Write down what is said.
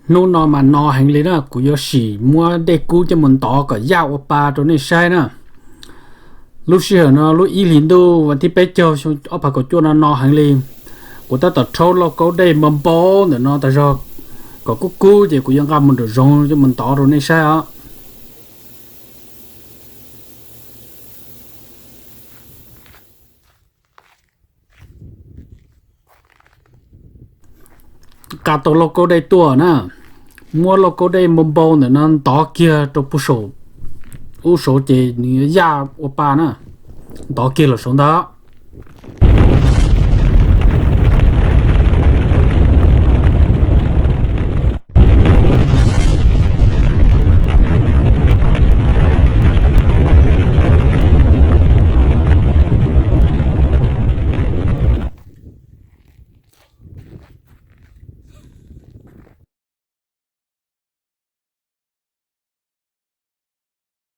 Hnub no mas no heev li na, kuv yuav sim muab dej kub coj mus ntov kom yaj ua pa rau nej saib na. Lub sij hawm no lub ib hlis ntuj vas thib peb caug xyoo ob phav kaum cuaj no no heev li. Kuv tab tom rhaub lauj kaub dej npau npau ntawm no tas zog kom kub kub ces kuv yuav nqa mus nram zoov coj mus ntov rau nej saib os. Nqa tau lauj kaub dej tuaj na, muab lauj kaub dej npau npau ntawm no ntov kiag rau pem saum, ub saud ces nws yuav yaj ua pa na, ntov kiag los saud ntag.